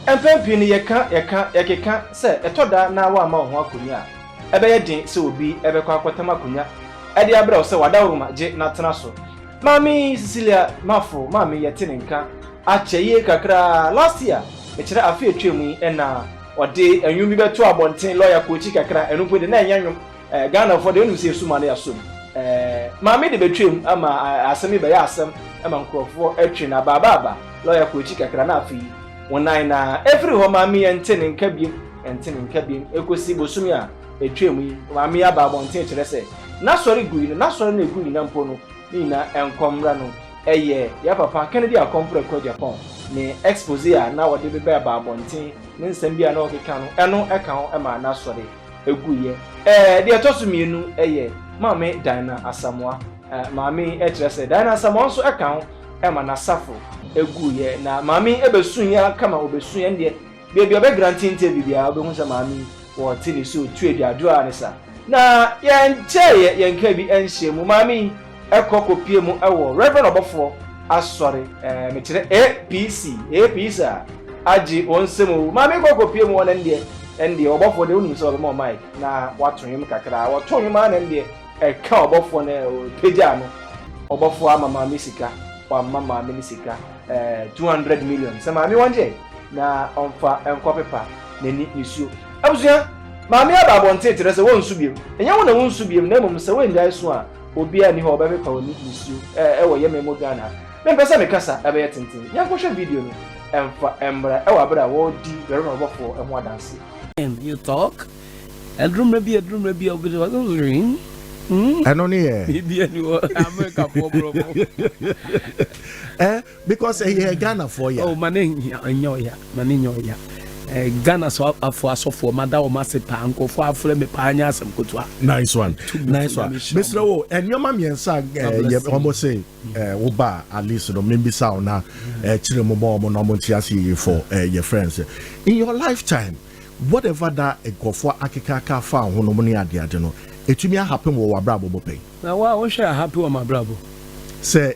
Mpɛn pii no yɛka, yɛka, yɛkeka sɛ ɛtɔ da na woamma wo ho akonnwa a, ɛbɛyɛ den sɛ obi bɛkɔ akɔtam akonnwa de abrɛ wo sɛ w'adaworoma gye na tena so. Maame Cecilia Mafo, maame yɛte ne nka akyɛ yie kakra, last year, mekyerɛ afe a atwam yi na ɔde nnwom bi bɛtoo abɔnten, lɔya kookyi kakra, ɛno mpo de na ɛnyɛ nnwom, Ghanafoɔ deɛ wonim sɛ yɛsu ma no yɛasom. Maame de bɛtwaam ama asɛm yi bɛyɛ asɛm ma nkurɔfoɔ twe no abaabaaba, lɔya kɔ akyi kakra na afei wɔnan na ɛfiri hɔ maame yɛnte ne nka biom, yɛnte ne nka biom ɛkɔsi bosome a ɛtwaam yi maame yi aba abɔnten kyerɛ sɛ n'asɔre gui no, n'asɔre no ɛgu nyina mpo no ne nyina ɛnkɔ mmra no ɛyɛ yɛ papa Kennedy Akɔmprɛko Agyapong ne expose a na wɔde bebɛ aba abɔnten ne nsɛm bi a na ɔkeka no ɛno ɛka ho ma n'asɔre guiɛ. Ɛɛ, deɛ ɛtɔ so mmienu yɛ Maame Dinah Asamoah. Ɛɛ, maame yi kyerɛ sɛ Dinah Asamoah nso ka ho ma n'asafo guiɛ. Na maame yi bɛsuiɛ ara kama, ɔbɛsuiɛ ɛndeɛ baabi a ɔbɛgrante interview biara wobɛhu sɛ maame yi wɔte ne so tu aduaduro ara ne sa. Na yɛnkyɛeɛ yɛnkaa bi nhyɛɛ mu, maame yi kɔ kɔpie mu wɔ Reverend Ɔbɔfoɔ asɔre, ɛɛ, mekyerɛ APC, APC a agye wɔn nsam o. Maame kɔ kɔpie mu wɔ no ɛndeɛ, ɛndeɛ ɔbɔfoɔ deɛ wonim sɛ ɔbɛma wo mic na wato nnwom kakra. Wɔto nnwom ara na ɛndeɛ ɛka ɔbɔfoɔ no, ɛpagyaa no. Ɔbɔfoɔ ama maame sika, wamma maame no sika, ɛɛ, 200 million sɛ maame wɔngye na ɔmfa nkɔpepa n'ani nisuo. Abusua, maame aba abɔnten kyerɛ sɛ wɔnsu biom. Ɛnyɛ wo na wonsu biom na mmom sɛ woangyae su a, obiara nni hɔ a ɔbɛpepa w'ani nisuo ɛwɔ yɛn man mu Ghana ha. Mempɛ sɛ me kasa ɛbɛyɛ tenten. Yɛnkɔhwɛ video no mfa mmra ɛwɔ abere a wɔredi Reverend ɔbɔfoɔ ho adanseɛ. You talk. Ɛduru mmerɛ bi ɛduru mmerɛ bi a obi de ɔsɛ Ɛno ne yɛ. Biribi ani hɔ Amerikafoɔ borɔfo. Eh, because ɛyɛ eh, Ghanafoɔ ya. Oh, ma ne nyɛ ɔya, ma ne nyɛ ɔya. Eh, Ghana so afo asɔfoɔ mada wɔn ase paa, nkurɔfoɔ afrɛ me paa nyɛ asɛm ketewa. Nice one, nice one. Mesrɛ wo, nneɛma mmiɛnsa yɛ wɔn se wo ba at least no membisa wo na kyerɛ mu ma wɔn na wɔn nte ase yie for your friends. In your lifetime, whatever that nkurɔfoɔ akeka afa ho no ne adeade no, ɛtumi ahappen wɔ w'abrabɔ mu pɛn? Na wo a wohwɛ ahape wɔ m'abrabɔ. Sɛ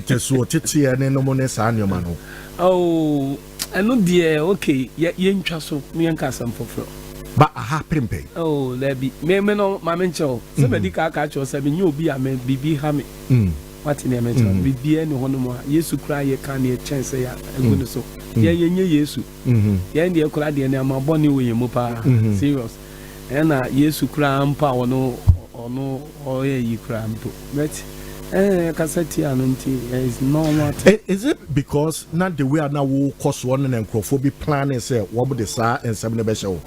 ntasuo teteɛ ne nom ne saa nneɛma no. Oh, ɛno deɛ okay, yɛ yɛntwa so na yɛnka asɛm foforɔ. Ba ahape mpɛn? Oh, dabi, me me no, ma menkyerɛ wo. Sɛ madi kan aka akyerɛ wo sɛ menyɛ obi a me biribi ha me. Woate nea mekyerɛ no? Biribiara nni hɔnom a Yesu koraa yɛ ka nea ɛkyɛn sɛ yɛ agu ne so. Yɛn yɛnyɛ Yesu. Yɛn deɛ koraa deɛ nneɛma bɔne wɔ yɛn mu paa. Serious. Ɛna Yesu koraa mpo a ɔno ɔno ɔyɛ yi koraa mpo but eh yɛkasa tia no nti it's normal thing. Is it because na the way a na wo kɔ soɔ no na nkurɔfoɔ bi planning sɛ wɔn de saa nsɛm no bɛhyɛ wo?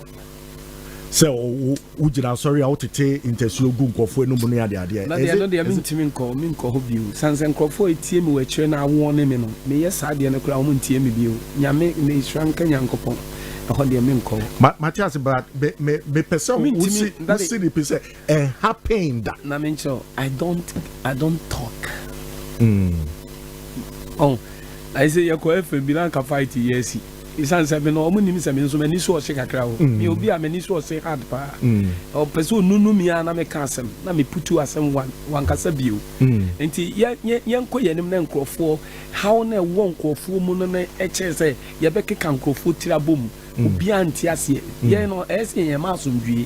Sɛ wo wo gyina asɔre a wo tete ntasuo gu nkurɔfoɔ anum ne ade adeɛ. Na deɛ ɛno deɛ mentumi nkɔ menkɔ hɔ bio sane sɛ nkurɔfoɔ a ɛtie me wɔ akyire no awɔne me no meyɛ saa deɛ no koraa wɔn ntie me bio Nyame mehyira nka Nyankopɔn. Ɛhɔ deɛ menkɔ hɔ. Ma mate ase but me me mepɛ sɛ wo Mentumi, si wo daddy. si ne pi sɛ ɛnhappen da. Na menkyerɛ wo, I don't I don't talk. Ɔho, ayɛ sɛ yɛkɔ FM bi na anka fight yi asi. Esiane sɛ me no wɔn nim sɛ me nso m'ani so ɔhye kakra o. Meyɛ obi a m'ani so ɔhye hard paa. Ɔpɛ sɛ onunu me ara na meka asɛm na me putu asɛm wan wankasa bio. Nti yɛ yɛ yɛnkɔ yɛn anim na nkurɔfoɔ haw no a ɛwɔ nkurɔfoɔ mu no na ɛkyerɛ sɛ Yɛbɛkeka nkurɔfoɔ tiri abom, obiara nte aseɛ. Yɛn no, ɛyɛ sɛ yɛn asomdwoeɛ.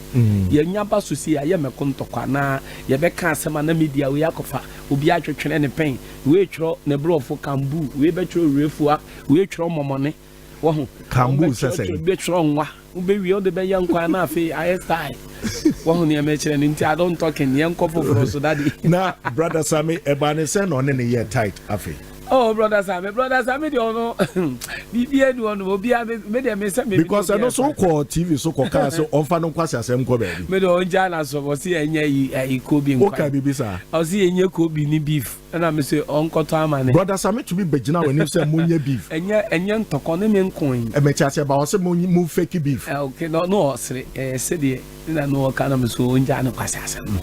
Yɛnya ba so sei a, yɛmmɛko ntɔkwa anaa yɛbɛka asɛm a na media wei akɔfa, obiara atwetwene ne pɛn, wei retwerɛ ne borɔfo kambu, wei bɛtwerɛ werɛfua, wei retwerɛ mɔmɔne. Wahu? Kambu sɛ sɛn? Bɛtwerɛ nwa. Wobɛwie wode bɛyɛ nkwan na afei ayɛ style. Wahu nea mekyerɛ no nti I don't talking yɛnkɔ foforɔ so daddy. Na brother Sami ɛbaa ne sɛn na ɔne no yɛɛ tight afei? Oh brother Sami, brother Sami deɛ ɔno biribiara ni hɔ nom obiara me me deɛ me sɛ me. Because ɛno nso wokɔ TV so kɔ kaa sɛ ɔnfa no nkwasi asɛm nkɔ baabi. Me deɛ ɔngyaa n'asɛm ɔsi ɛnyɛ yi ɛyi kobi nkwan. Woka biribi saa? Ɔsi ɛnyɛ kobi ne beef. Ɛna me se ɔnkɔtɔ ama ne. Brother Sammy tumi bɛgyina w'anim sɛ monyɛ beef. Ɛnyɛ ɛnyɛ ntɔkɔ ne me nko yi. Mete aseɛ but ɔse mo mo fake beef. Eh ok na na ɔsere ɛyɛ sɛdeɛ na na ɔka na me so ɔngyaa ne kwasi asɛm no.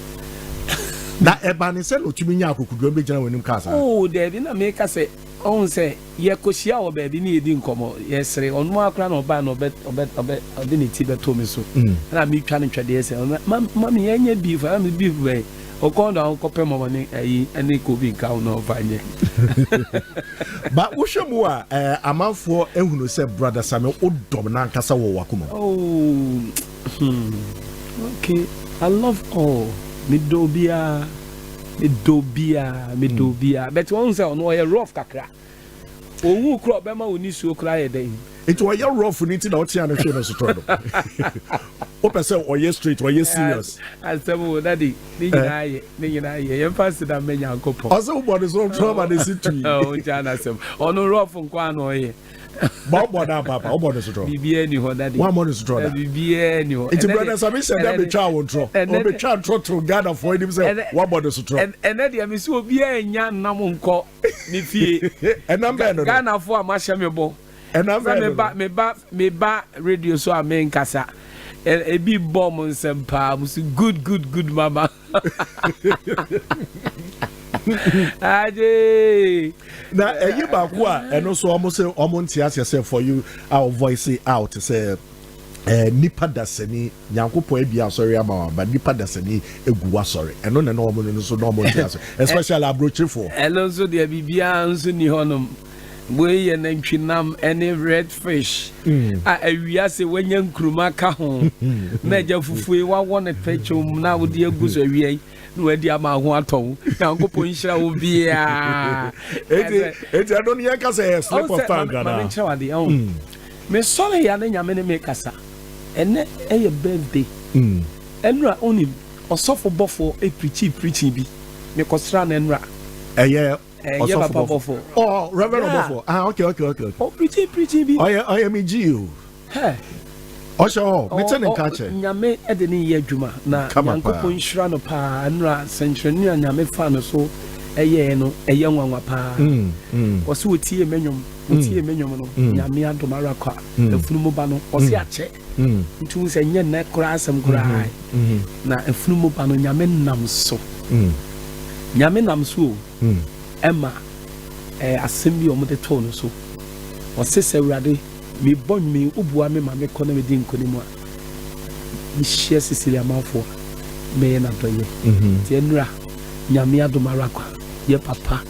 Na ɛbaa ne sɛ na ɔtumi nyaa akokoduro bɛgyina w'anim kaa saa? Oh daabi na meka sɛ ɔhu sɛ yɛkɔhyia wɔ baabi ne yɛdi nkɔmmɔ yɛsere ɔno ara koraa na ɔbaa na ɔbɛ ɔbɛ ɔbɛ ɔde ne ti bɛtoo me so ɛna metwa no twɛdeɛ sɛ ma mami yɛnyɛ beef ɛna me beef bɛn. Ɔkɔn dɔ a ɔnkɔpɛ mɔmɔ ne ayi ne kobi nka ho na ɔmfa nyɛ. Ba wohwɛ mu a eh, amanfoɔ ahunu sɛ Brother Sammy wo dɔm no ankasa wɔ w'akoma mu. Oh hmm okay I love all me dɔ obiara me dɔ obiara me dɔ obiara but wɔn sɛ ɔno ɔyɛ rough kakra. Owu koraa ɔbɛma wo nisuo koraa ayɛ dɛn. Nti ɔyɛ rough no nti na wotea no hwee no sotorɔ no? Wopɛ sɛ ɔyɛ straight, ɔyɛ serious. Asɛm o daddy, ne nyinaa yɛ, ne nyinaa yɛ. Yɛmfa aseda mma Nyankopɔn. Ɔse wobɔ no sotorɔ ma ne se tui. Ɔngyaa n'asɛm. Ɔno rough nko ara na ɔyɛ. Ba wobɔ no ampa ampa, wobɔ no sotorɔ. Biribiara nni hɔ daddy. Woammɔ no sotorɔ da? Biribiara nni hɔ. Nti brother Sammy hyɛ da betwaa wo ntorɔ. Ɔbetwaa ntorɔ too Ghanafoɔ anim sɛ woabɔ no sotorɔ. Ɛnɛ deɛ mese obiara nnya nnam nkɔ. me fie. Ɛnam bɛn no no? Ghanafo a mahyɛ me bɔ. Ɛnam bɛn no no? Sɛ meba meba radio so a menkasa. Ebi bɔ mo nsɛm paa mo so good good good mama. Agye. Na ɛyi baako a ɛno nso wɔn sɛ wɔn nte aseɛ sɛ for you a voice out sɛ. Eh, nipa dasani, Nyankopɔn abie asɔre ama wo but nipa dasani egu w'asɔre. Ɛno na na wɔn no nso na wɔn nte ase, especially aburokyerefoɔ. Ɛno nso deɛ biribiara nso nni hɔnom. Wei yɛ nantwinam ne red fish a awia sɛ wanya nkuruma ka ho na agya fufuo yi wawɔ no pɛkyɛm na wode agu so awia yi. na wadi ama ho atɔ wo. Nyankopɔn nhyira wo biaa. Eti eti ɛno no yɛn ka sɛ ɛyɛ slip of tongue anaa? Maame nkyerɛ wo adeɛ ɔn. Me sɔre ya ne Nyame ne me kasa. Ɛnɛ ɛyɛ birthday. Ɛnora wonim ɔsɔfo bɔfoɔ preachii preaching bi. Me kɔ sraa no ɛnora. Ɛyɛ ɔsɔfo bɔfoɔ. Oh Reverend ɔbɔfoɔ. Ah okay okay okay. Ɔ preachii preaching bi. Ɔyɛ ɔyɛ me G o. Hɛ. Ɔhyɛ hɔ, mete ne nka kyɛ. Nyame de ne yɛ adwuma na Nyankopɔn nhyira no paa. Nnora sɛnkyerɛnne a Nyame faa no so yɛɛ no ɛyɛ nwanwa paa. Ɔse otiee me nwom, otiee me nwom no Nyame adom ara kwa afunumu ba no ɔse akyɛ nti wohu sɛ nyɛ nnɛ koraa asɛm koraa na afunumu ba no Nyame nam so Nyame nam so o ɛma asɛm bi a wɔde too no so ɔse sɛ Awurade Mebɔ nnwom yi, wobua me ma mekɔ na medi nkonim a, mehyia Cecilia Amanfoɔ a, mɛyɛ no adɔyɛ. Nti ɛnnora, Nyame adom ara kwa, yɛ papa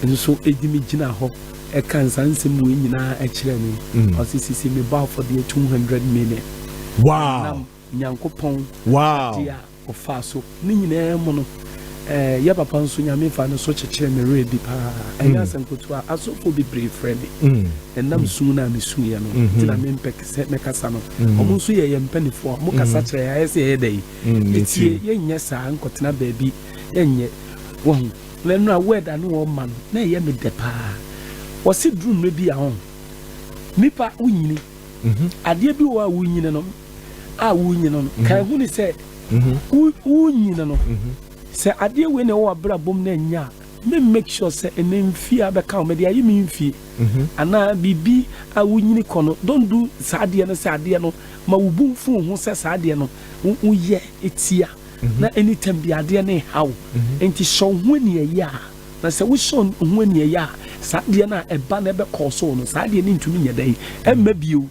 nso di me gyina hɔ ɛka nsaa nsɛm wei nyinaa kyerɛɛ me. Ɔse, Sisi, mebɔ afɔdeɛ 200 million. Wow! Ɛnam Nyankopɔn adeɛ a. Ɔfaa so. Ne nyinaa mu no, yɛ papa nso Nyame faa no so kyekyeree me werɛ bi paa. Ɛnyɛ asɛm ketewa. Asɔfoɔ bebree frɛ me. Ɛnam su no a mesuiɛ no nti na mempɛ sɛ mɛkasa no. Wɔn nso yɛ yɛn mpanimfoɔ a, wɔkasa kyerɛ yɛn a, ayɛ sɛ yɛyɛ dɛn? Yɛtie. Yɛnyɛ saa nkɔtena baabi. Yɛnyɛ. Wahu? Na nnora word a ne wɔma no, na ɛyɛ me dɛ paa. Wɔse duru mmerɛ bi a, ɔn, nipa wonyini. Adeɛ bi wɔ hɔ a wonyini no, a worenyin no, kae hu ne sɛ worenyin no, sɛ adeɛ wei na ɛwɔ w'abrabɔ mu na ɛnyɛ a, me make sure sɛ ɛnɛ mfie a bɛka ho, mede ayɛ me mfie anaa biribi a wonyini kɔ no, don't do saa adeɛ no sɛ adeɛ no, ma wo bo mfu wo ho sɛ saa adeɛ no woyɛ tia na anytime bi adeɛ no reha wo. Nti hyɛ wo ho aniɛyaa, na sɛ wohyɛ wo ho aniɛyaa a, saa adeɛ no a ɛba na ɛbɛkɔɔ so no, saa adeɛ no ntumi nyɛ dɛn ɛmma bio.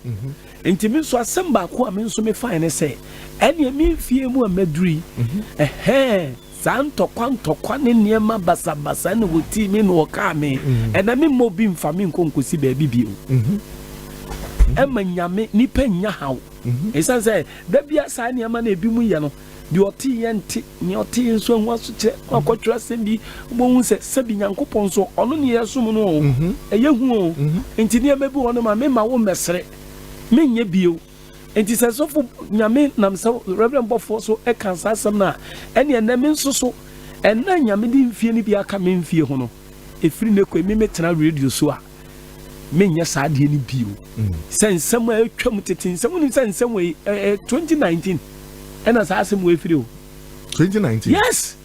Enti me nso asɛm baako a me nso mefae ne sɛ, ɛnneɛ me mfeɛ mu a maduru yi, ɛhɛɛ, saa ntɔkwa ntɔkwa ne nneɛma basabasa na wɔtii me na wɔkaa me, ɛnnɛ memma obi mfa me nkɔ nkɔsi baabi bio. Ɛma Nyame, nnipa nnya haw. Ɛsiane sɛ da biara saa nneɛma no a ebinom yɛ no, deɛ ɔteeɛ nte, nea ɔteeɛ nso ahu asokyerɛ, na wakɔtwerɛ asɛm bi, wobɛhu sɛ sɛbi Nyankopɔn nso, ɔno ne yɛsom no o, ɛyɛ hu o. Enti nneɛma bi wɔ hɔ no ma memma wo mmɛsere. Menyɛ bio. Enti sɛ sɔfo Nyame nam sɛ Reverend bɔfoɔ so ka saa asɛm no a, ɛneɛ ɛnɛ me nso so, ɛnna a Nyame de mfie no bi aka me mfie ho no, ɛfiri nnɛ kɔ yi, me metena radio so a, menyɛ saa adeɛ no bio. Sɛ nsɛm a atwam tete nsɛm, wonim sɛ nsɛm wei, ɛɛ 2019 ɛna saa asɛm wei firi o. 2019? Yes!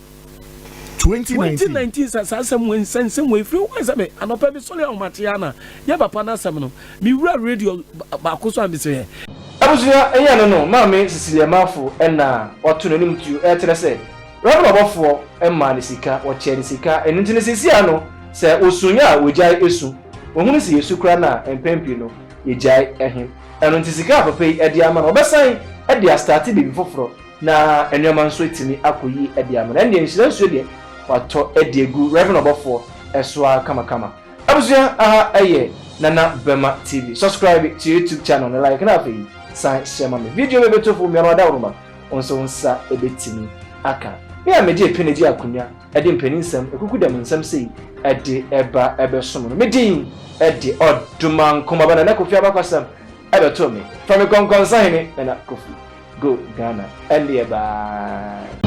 2019. 2019 sa saa asɛm wei nsɛ nsɛm wei firi wɔn sɛ me anɔpɛ me sɔre ahomakye ana yɛ papa n'asɛm no me wura radio baako so a me sɛ yɛ. Abusua ɛnyɛ no no maame Cecilia Marfo na wato n'anim tuo ɛrekyerɛ sɛ Reverend ɔbɔfoɔ maa no sika, wɔkyɛɛ no sika, ɛno nti no seesei ara no sɛ ɔsuiɛ a wɔgyae su, wɔhunu sɛ yɛsu koraa no a mpɛn pii no yɛgyae ɛhe, ɛno nti sika a papa yi de ama no ɔbɛsan de astarte biribi foforɔ. Na nneɛma nso atumi akɔ yie de ama no. Ɛndeɛ nhyira nsuo deɛ watɔ de agu Rev. Ɔbɔfoɔ so ara kamakama. Abusua aha yɛ Nana Bɛma TV. Subscribe to YouTube channel no like na afei san share ma me. Video bi bɛtɔ fo mmiano adaworoma wo nso wo nsa bɛtumi aka. Me a megye pene gye akonnwa de mpanin nsɛm akuku dɛm nsɛm sei de ba bɛsom no. Me din de Ɔdomankoma Ba Nana Kofi Abakwasɛm ɛbɛtoo me. Fra me Kɔnkɔnsahene Nana Kofi. Go Ghana ɛndeɛ bye.